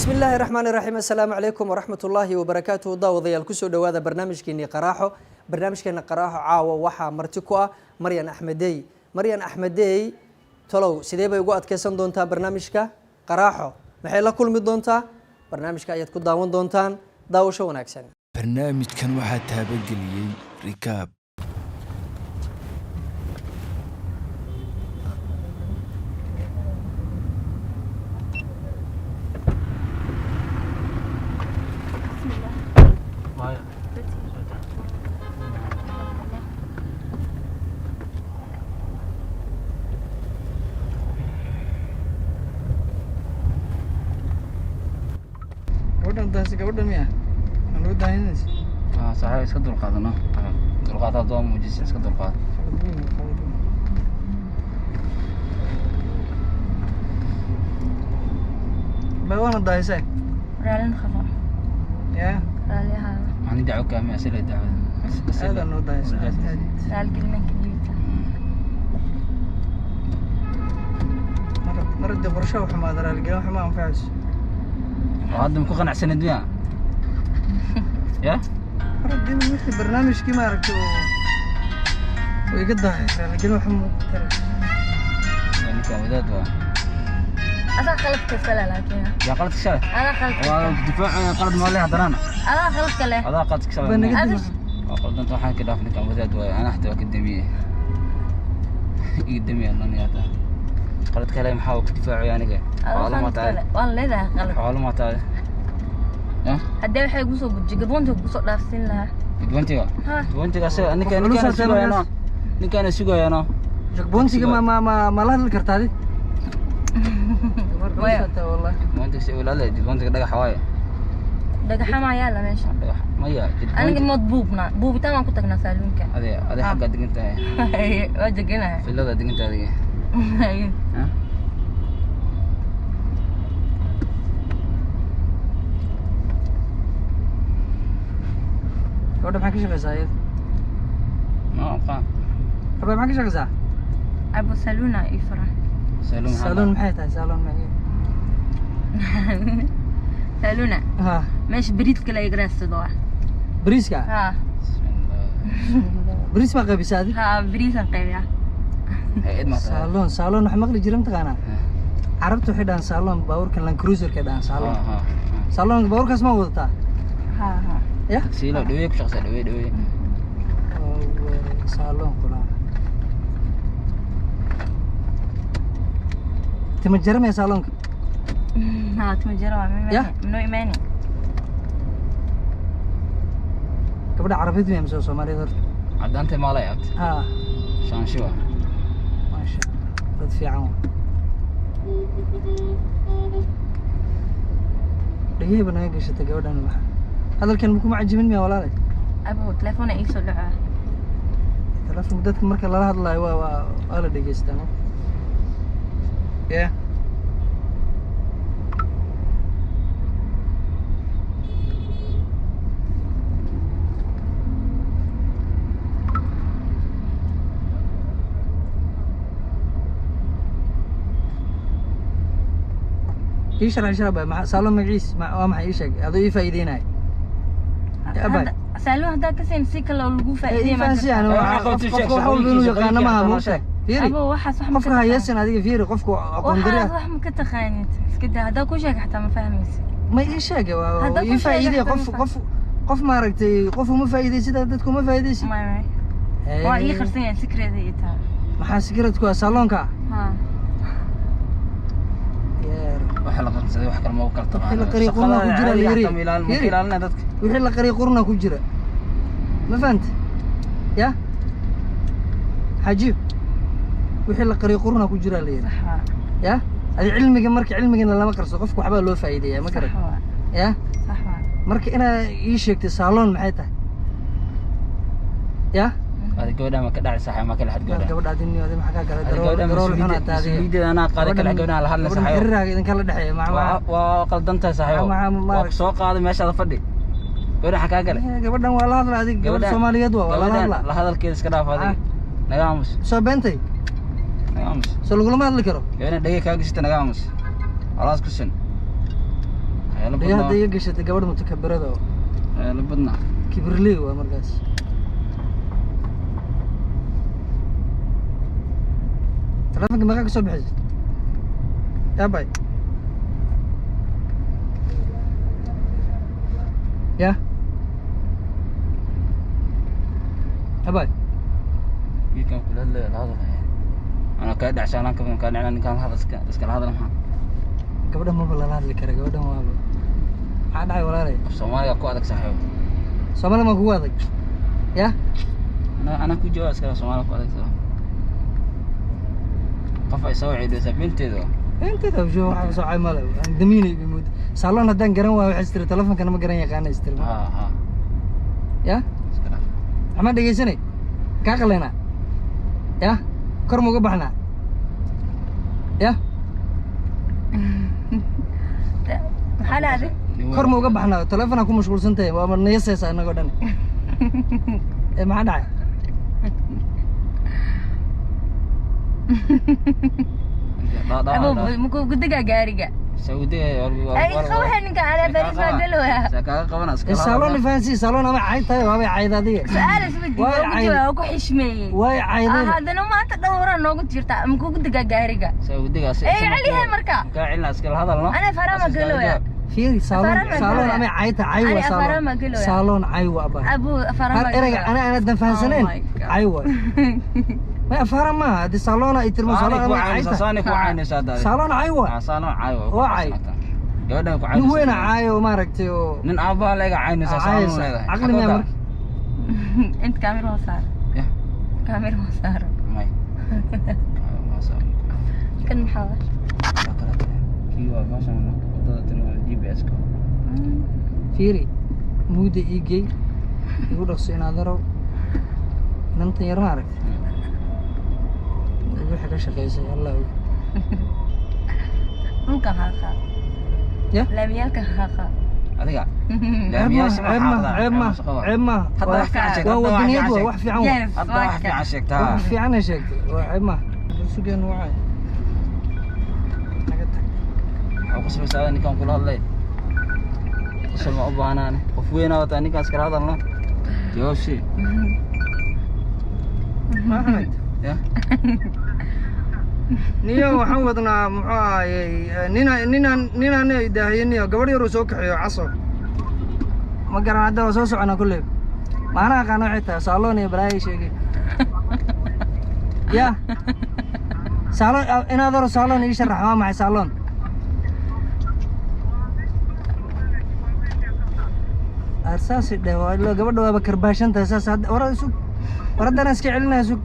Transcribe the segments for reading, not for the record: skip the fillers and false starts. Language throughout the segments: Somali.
Bismi illaahi raxmaani raxiim. Assalaamu calaykum waraxmat ullaahi wabarakaatuhu. Daawadayaal, kusoo dhowaada barnaamijkeenii Qaraaxo. Barnaamijkeena Qaraaxo caawa waxaa marti ku ah Maryan Axmedey. Maryan Axmedey, tolow sidee bay ugu adkeysan doontaa barnaamijka Qaraaxo? Maxay la kulmi doontaa? Barnaamijka ayaad ku daawan doontaan. Daawasho wanaagsan. Barnaamijkan waxaa taabageliyey Rikaab. Gabadhan taasi, gabadhan miya aan ugu daahinaysa? Saaxiib, iska dulqaadano. Dulqaad haddoo muujisa, iska dulqaad. Qalad weyn waa, qalad weyn. Bay waana daahisay. Raalin qabo. Ya. Raali ahaada. Ani dacwo kaami asila dacwada. Aad aan noo daahisay, aad aad. Raalgelina ka dhiibta. Mar mar haddii qorshe u xumaado, raaligelin wax ma anfacayso. Oo hadda ma ku qanacsanid miya ya? Mar haddii wixii barnaamijkii maaragtay uu iga daahay, raaligelin wax ma tarayso. Waa ninkan wadaad waa. Adaa qaladka iskale laakiin. Yaa qaladka shalay? Adaa qaladka. Waa difaaca, qalad ma leh haddana. Adaa qaladka leh. Adaa qaladka shalay. Baa naga Adis. Waa qaldanta, waxaan ka dhaaf. Ninkan wadaad waay, ana xataa waa ka damiye, iga damiye anani hata qalad kale maxaa uu ku difaacaya aniga? Adaa Xoolo ma qaladka tahay? leh. Waan leedahay qalad. Xoolo ma tahay ya? Haddee waxay igu soo guji gaboonta kugu soo dhaafsin lahaa. Gudbantiga. Ha. Gudbantiga asaga ninka Qof ninkaana culus aad sugayano. markaas. Ninkaana sugayano. Jagboontiga ma la hadli kartaa adi? Gabar culus Maya. aad tahay wallahi. Gudbantiga si ulaale, gudbantiga dhagax waaye. Dhagaxa maa yaala meesha. Dhagax maya. Aniga Gudbantiga mood buubna. Buubitaan waan ku tagnaa saaluunka. ade ade xaggaa degan tahay. Waa jeganahay. Filladaa degan tahay adiga. Ha? Gabadha maxaa ka shaqeysaa iyada? Ma aqaan. Gabadha maxaa ka shaqeysaa? Abo saaluuna ii furan. Saaluun maxaa? Saaluun maxay tahay? Saaluun maxay? Saaluuna. Ha. Meesha bariidka la iga raadsado ah. Bariiska? Ha. Bismillah. Bariis baa qaybisaa adi? Ha, bariisaan qaybiyaa. Hay-ad ma tahay? Saaluun, saaluun waxa maqli jira mataqaanaa? Ha. Carabta waxay dhahaan saaluun baabuurkan Land Cruiser-ka dhahaan saaluun. Ha, ha, ha. Saaluunka baabuurkaas ma wadataa? Ha ha. Ya. Tagsiilo dhaweey ku shaqeysa, dhaweey dhaweey. Oo, saaluun kula tima jaramaya saaluunka. Ha, tuma jiro waa. Ya. Minoo imaani. Gabadha carabid miya mise Soomaaliyeed horta? Caddaantay maalay abti. Ha. Shaanshi waa. Maasha Allah, dad fiican waa. Dhegahayba naga gashatay gabadhan. Waxa hadalkan makuma cajibin miya walaalay? Abo telefoona ii soo dhacaa. Telefoonka dadka marka lala hadlayo waa la dhegeystaa ma ya. Ii sharax, ii sharax bay. Saalon magaciis waa maxay? Ii sheeg adoo ii faa'iideynaya. Ya, abay. Saaluun haddaa ka siin si kale oo lagu Ii faa'iideeyo ma fahansi jirto. yani. Waxaa Qof qabtay qofka sheeg, wax walba inuu shaqooyinkiisa, yaqaano maaha shaqooyinkiisa moogtahay. Fiiri. Abo waxaas wax ma Qofka ka ha taqaanid. yeesan adiga, fiiri, qofku aqoon dari Waxaas wax ma ka taqaanid. Iska daa, haddaa ku sheeg xataa ma fahmaysid. Ma ii sheeg Hadda ii ku sheeg faa'iidey. xataa Qof ma qof maaragtay, qof uma faa'iideysid, dadku uma faa'iideysid. May may. Waa ii qarsan yahay, secret ii tahay. Maxaa sigaradku waa saloonka? Ha. Yeer. Waxa la qabsaday wax kale ma u kala Wixii la qariyo qurna ku jira la yiri. Fiiri. Ilaalina dadka. Wixii la qariyo qurna ku jira, ma fahanta ya xaajiyo? Wixii la qariyo qurna ku jira la yiri. Sax waa. Ya adi cilmiga, marka cilmigana lama qarso, qofku waxbaa loo faa'iideeyaa, ma Sax garan waa. Ya. Sax waa. Marka inaa ii sheegtay saaloon maxay tahay ya? Adi gabadha ma ka dhacay saaxiib, ma kala xad gabadha. Gabadha adin adi maxaa kaa galay? Adi gabadha Darool xun aad tahay adiga. mas-uuliyaddeeda anaa qaaday, kala gabadha la hadlay Gabadhan saaxiib. xiriiraaga idinka la dhexeeya Waa waa qaldantahay saaxiib. Waa ku soo qaaday meeshaada fadhi. Gabadha maxaa kaa galay? Gabadhan waa la hadla adiga, gabadha Soomaaliyeed waa la Gabadhan hadla. La hadalkeeda iska dhaaf adiga. Naga aamus. Soo beentay. Naga aamus. Soo lagulama hadli karo. Gabadhan dhegey kaa gashata, naga aamus. Khalaas ku sin. Waxyaalo Dhiga badnaa. Hadday iga gashatay gabadh mutakabirada oo Waxyaalo badnaa. Kibirley waa markaas. Telefonka meeqa ka soo bixisay? Yaa bay? Ya abay. Wiilkan kula hadlaya la hadlaya. Anaa kaa dhacsanaan ka badan kaa dhacnaa ninkaan hadal iskala hadal maxaa? Gabadha maba lala hadli kara, gabadhan waaba maxaa dhacay walaalay? Af Soomaaliga ku adag saaxiib. Soomaali maa kugu adag ya? Anaa ku jawaab iskala Soomaaliga ku adag saaxiib. Qof ay soo wiciidaysaa beenteeda. Inteeda absho waxaa soo cay male aan damiinay bay mooda saaloon haddaan garan waayo waxay istiri telefonkana ma garan yaqaana istiri. Ha ha. Ya. Iska dhaaf. Maxaan dhegeysanay kaa qaleynaa ya kor ma uga baxnaa ya? Maxaa dhacday? Nin weyn. Kor ma uga baxnaa? Telefonaa ku mashquulsan tahay waaba niyasaysaa inagoo dhan ee maxaa dhacay? Abo makuu gudagaa gaariga? Saudi. Ay qabaha ninka alaa baris baa galowaa. Kaaga qabana Ee, iskala. saaloon ifahansi saaloon ama cay tahay waabay cayda adiga. Su-aal isweydiin Waa waa ugu cayday. jawaab ku xishmeeyey. Way cayday. Haddana maanta dhan waraa noogu jirta makuu gudagaa gaariga? Saudiga. Ay, celihe marka. Kaa celina iskala hadalno. Ana farama galowaa. Fiiri saaloon Afaarama saaloon galowaa. ama cay tahay cay Ani waa afaarama saaloon galowaa. Saaloon cay waa abaa. Abu afarama. Har erayga ana anadan fahansaneen. Oh my God. Cay waa may afaara maaha haddii saaloona ay tirmo saaloon ama cay tahay. Saani ku caynaysaa daadi. Saaloon cay waa. Saaloon cay waa. Waa cay. Gabadhan ku Nin caynaysaa. weyna caayo maaragtay oo Nin aabbaha leega caynaysaa saaloon caayaysa. leedahay. Caqli miyaa marka? Inta kaamir hoo saaro. Yah. Kaamir hoo saaro. May. Kan maxaa waa? Kii waa baashan wadada tan waa GPS ka. Fiiri muuda ii gey igu dhaqso inaad arow inantan yar maaragtay wixii ka shaqaysay allah og. Dhulkan haaqa. Ya? Laamiyaalkan haaqa. Adiga. Ceeb maaha, ceeb maaha, ceeb maaha, ceeb maaha. Hadda wax fiican sheegtay, Waa hadda wax wadaniyad fiican waa wax fiican waa. Yes. Hadda wax fiican sheegtaa. Wax fiican ay sheegtay waa ceeb maaha sugeen wacay naga tag. Waxaa ku samaysaa ninkaan kula hadlay. Qosol ma u baahnaane. Qof weynaa wataa ninkaan iskala hadalno. Jawaab sii. Maxamed. Ya. Niyo waxaan wadnaa muxuu ahaayey nina ninaan ninaan ay daahiyey niyo gabadh yaruu soo kaxeeyo caso ma garan hadda waa soo soconaa kulley maana aqaana waxay tahay saaloon iyo balaayo sheegay ya saaloon inaad aro saaloon ii sharax waa maxay saaloon? Arsaasi dheh waa ilo gabadha waaba karbaashan tahay saas hadda war sug war haddana iska celinaya sug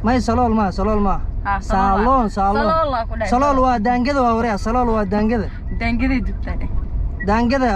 may salool maaha salool maaha. Ah, salool waa. Saaloon saaloon. Salool waa ku dhahay. Salool waa daangada waa wareya salool waa daangada. Daangaday dubtaa dheh. Daangada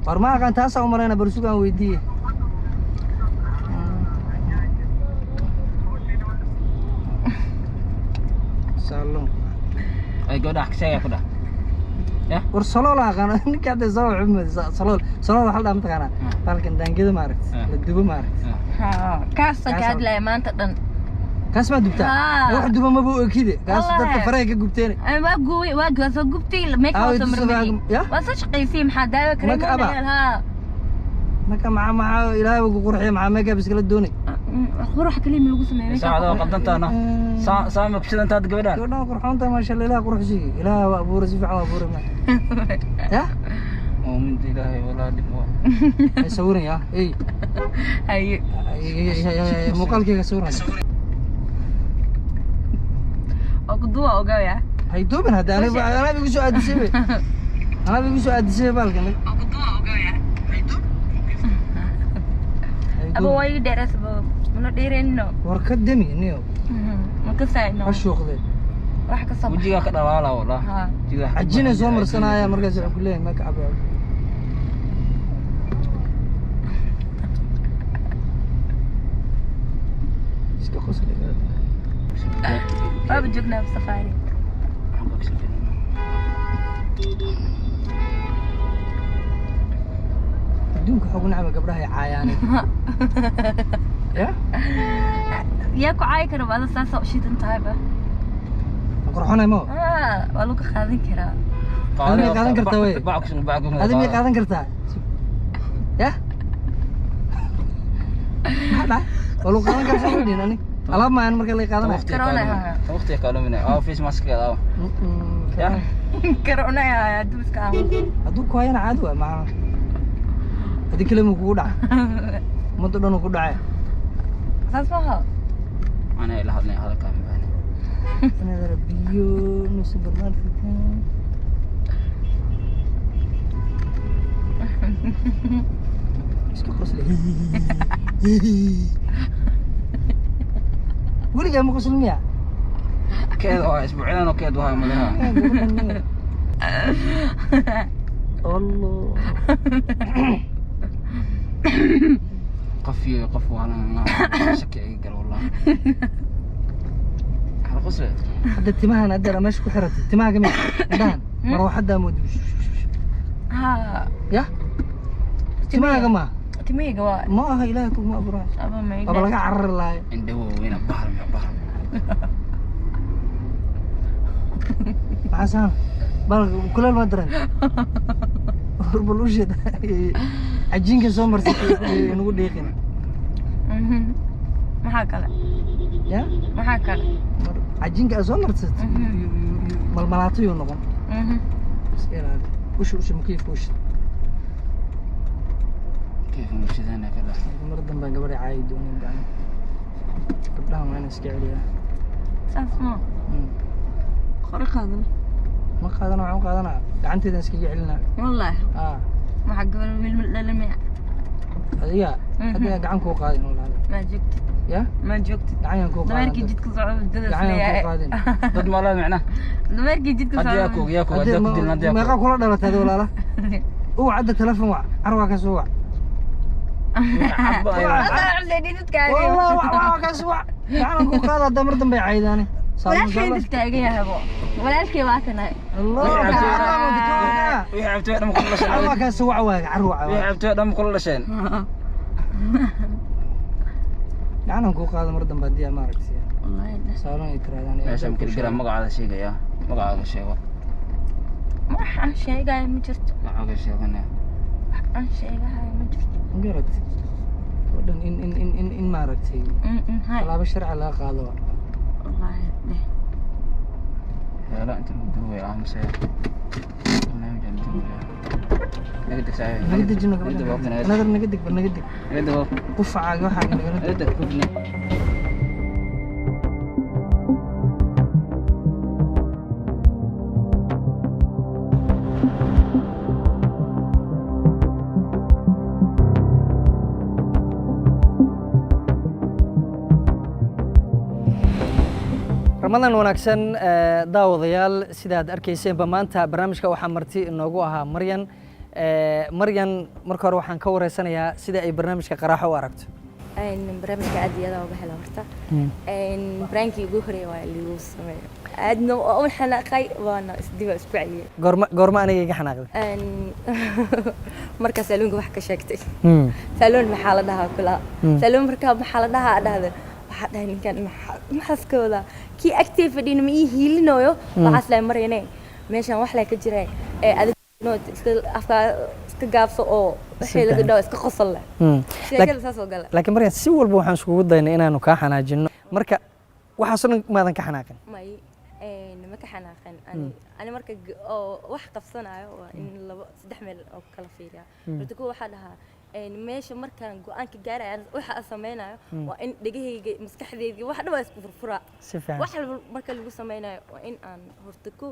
war ma aqaan taasaa u malayna bal sug aan weydiiye. Saaloon. Ay gabadha wax ka sheegaya ku dhah. Ya. War salool aqaan ninka hadda soo xumad salool salool waxa la dhahaa mataqaanaa bahalkan daangada maaragtay la dubo maaragtay. Haa, kaasaan ka Kaas- hadlaya maanta dhan. Kaas maa dubtaa? Haa. Wax duba maba u ekide kaas Wallaahi. dadka faraha ka gubteen. Ay, waa guway waa waa soo gubtay make Ah, waa soo way tusay marmariyey. ya? Waa soo shaqaysay maxaa daawa Make up ah? kareem haa. Marka maxaa maxaa ilaahay ugu qurxiya maxaa makeup iskala doonay? Qurux kaliya ma lagu sameeyo make up. Saacada waa qaldantaana. Saa ma ku shidantaad gabadhan. Gabadhan qurxoonta maasha Allah ilaah qurxisiiyo ilaah waa abuuray si fiican waa abuuray ma ya. Muuminta ilaahay walaa dhib waa. Ay sawiran ya ey. Haye. Muuqaalkayga sawiran. Oo ku duwa ogaaya. Hay duubin hadda aniga anaa igu soo aadisay be anaa igu soo aadisay baalkan. Oo ku duwa ogaaya. Hay Aba duubin. waa iga dheereys ba mana dheereyno. War ka demi niyo. Ma ka saayno. Ha shuuqdee. Wax ka soo baxa. Wejigaa ka dhalaala walaa. Haa. Wejigaa ka Cajina soo baxaya. marsanaya markaas wuxuu ku leeyahay make up. Iska qosli. Waaba joognaa safaari. Waxaan baa kasoo filanaa. Adduunka waxaa ugu nacba gabdhaha ay caayaane ya. Yaa ku caayi kara ba ada saasa u shidan tahay ba. Qurxonay ma? Ah, waa lagu qaadan karaa. Adi miyay qaadan kartaa wey? Bac ku bac ku. Adi miyay qaadan kartaa? Ya, maxaa dhacay? Waa lagu qaadan karaa soo dhihin ani alaab maahan marka laga qaadanayo. Corona ayaa. Waqtiga kaalumina oo face mask-keeda aw. Ya. Corona ayaa hadduu iska aamuso. Hadduu ku hayana caadi waay, maxaa adi kale muu kugu dhaca? Ummadda dhan uu ku dhacay. Saas maaha. Ana ila hadlay hadalka ma baahni. Inaad biyo no supermarket. Iska qosle. Weligaa ma qosli miya? Keed oo isbuucyadan oo keed waa malaha. Allah. Qof iyo qof waa shaki ay gal wallah. Hal qosle. Hadda timahan hadda meesha ku xiratay, timaha kamid indhahan marwaxaddaa moodu. Ha. Ya, timahaaga ma? Timahayga waa. Ma aha, ilaahay kuguma abuuray. Aba ma. Waaba laga carari lahay. Indho waaweyna bahal ma bahal. Maxaa saan bal kuleel ma daran bal u sheed cajiinka soo marsatay nagu dhiiqin. Maxaa kale? Ya. Maxaa kale? Mar cajiinka aad soo marsatay malmalaatayuu noqon. Iska ilaali usha usha mukiifka usha. Kayf murshidana kada. Mar dambaan gabadha caayi doonin baan. Gabdhahan waa inaan iska celiyaa. Saas ma. Qori qaadana. Ma qaadana, waxaan u qaadanaa gacanteedaan iskaga celinaa. Wallaahi. Ah. Maxaa gabar wiil ma dhalin miya? Adiga hadda gacan kuu qaadin walaal. Ma joogtid. Ya. Ma joogtid. Gacan yaan kuu qaadin. Dameerkii jidka socda dadas Gacan yaan kuu leeyahay. qaadin. Dad ma laha macna. Dameerkii jidka Hadii socda. yaa ku yaa ku hadii ku dilna hadii. Meeqa kula dhalatay adi walaala? U wacda telefon, wac carwaa ka soo wac. Wallah, wac wac ka soo wac, gacan kuu qaada hadda mar dambe caydaane. Walaalkay inta taagan yahay bo. Walaalkay waa kana. Allah. Wixii cabtay dhan kula dhasheen. Carwaa ka soo wac waaga carwaa. Wixii cabtay dhan kula dhasheen. Gacan kuu qaada mar dambe haddii aad maaragtay Wallaahi. saalon ay tirahdaan. Meesha ma kala garaa magacaaga sheegaya. Magacaaga sheego. Waxaan sheegaya ma jirto. Magacaaga sheegana. Waxaan sheegaya ma jirto. Magarad oo dhan in maaragtay Hay. tallaabo sharci laga qaado waa. Wallaahi dheh. Heela inta lagu duubay aamusay. Barnaamij aan duubaya. Naga deg saaxiib. Naga dejino Naga deg gabadha. waqti naga deg. Nadar naga deg bal, naga deg. Naga deg. Qufacaaga waxaaga nagala deg. Naga deg kufni. Ramadan wanaagsan, daawadayaal. Sidaad arkayseenba maanta barnaamijka waxaa marti inoogu ahaa Maryan. Maryan, marka hore waxaan ka wareysanayaa sida ay barnaamijka Qaraaxo u aragto. Barnaamijka aad iyo aad uga hela horta. Baraankii ugu horeeya waa liigu sameeyo, aadna waa u xanaaqay, waana isdiba isku celiyay. Goorma goorma aniga iga xanaaqday? Marka saaluunka wax ka sheegtay, saaluun maxaa la dhahaa kula saaluun, markaa maxaa la dhahaa dhahda, waxaa dhahay ninkan maxaas ka wadaa, kii agtee fadhiyna ma ii hiilinayo, waxaas lahay maryane meeshaan wax laa ka jira ee adig iska afkaa iska gaabso oo wixii laga dhaho iska qosol leh sheekada saas oo gala. Laakiin Maryan, si walba waxaan iskugu daynay inaanu kaa xanaajinno, marka waxaasoo dhan maadan ka xanaaqin. May, ma ka xanaaqin ani. Ani marka oo wax qabsanayo waa in labo saddex meel oo kala fiiriya horta. Kuwa waxaa dhahaa meesha markaan go-aanka gaaraya waxa aan sameynayo waa in dhegahayga, maskaxdayda, wax dhan waa isku furfuraa. Si fiican. Wax walba marka lagu sameynayo waa in aan horta ku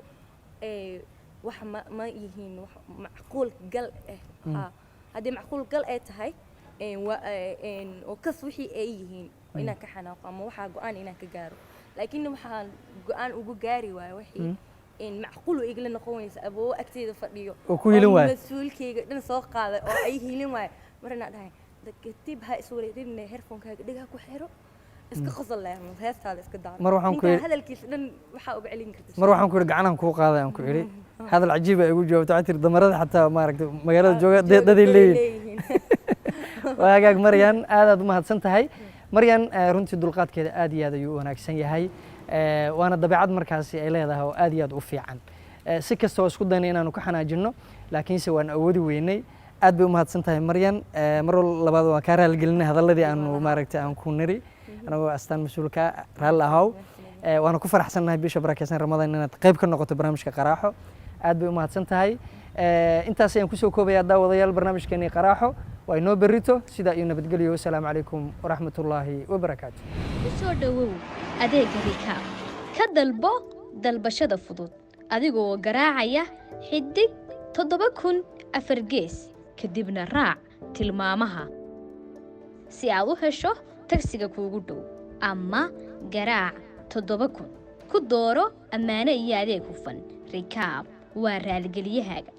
wax ma yihiin wax macquul gal ah. Haa, haddii macquul gal ay tahay oo kas wixii ay yihiin waa inaan ka xanaaqo ama waxaa go-aan inaan ka gaaro, laakiin waxaan go-aan ugu gaari waayo wixii in macquul oo igala noqon weysa aboo agteeda fadhiyo Oo ku hiilin oo waayo. Mas-uulkayga dhan soo qaaday oo ay hiilin waayo, marna dhahay kadib ha iswareerinne, headphone-kaaga dhagaha ku xiro, iska qosol leh heestaada iska daaro. Mar waxaan ku Ninkaan hadalkiisa dhan waxaa uga celin karta. Mar waxaan ku idhi gacanaan kuu qaaday, aan ku idhi hadal cajiib ay igu jawaabto, waxay tiri damarada xataa maaragtay magaalada jooga daday leeyihin. Waa hagaag Maryan, aad aad u mahadsan tahay Maryan. Runtii dulqaadkeeda aad iyo aad ayuu u wanaagsan yahay. Waana dabeecad markaasi ay leedahay oo aad iyo aad u fiican. Si kasta oo isku daynay inaanu ka xanaajinno, laakiinse waan awoodi weynay. Aad bay u mahadsan tahay, Maryan. Mar labaad waan kaa raaligelinay hadalladii aanu maaragtay aan ku niri anagoo Astaan mas-uulka. Raalli ahow. Waana ku faraxsannahay bisha barakeysan Ramadaan inaad qayb ka noqoto barnaamijka Qaraaxo. Aad bay u mahadsan tahay. Intaas ayaan kusoo koobayaa, daawadayaal, barnaamijkeenii Qaraaxo. Waa inoo berrito, sidaa iyo nabadgelyo. Wasalaamu calaykum waraxmatullaahi wabarakaatu. Ku soo dhowow adeegga Rikaab. Ka dalbo dalbashada fudud adigoo garaacaya *7004#, kadibna raac tilmaamaha si aad u hesho tagsiga kuugu dhow, ama garaac 7000 ku dooro ammaano iyo adeeg hufan. Rikaab waa raaligelyahaaga.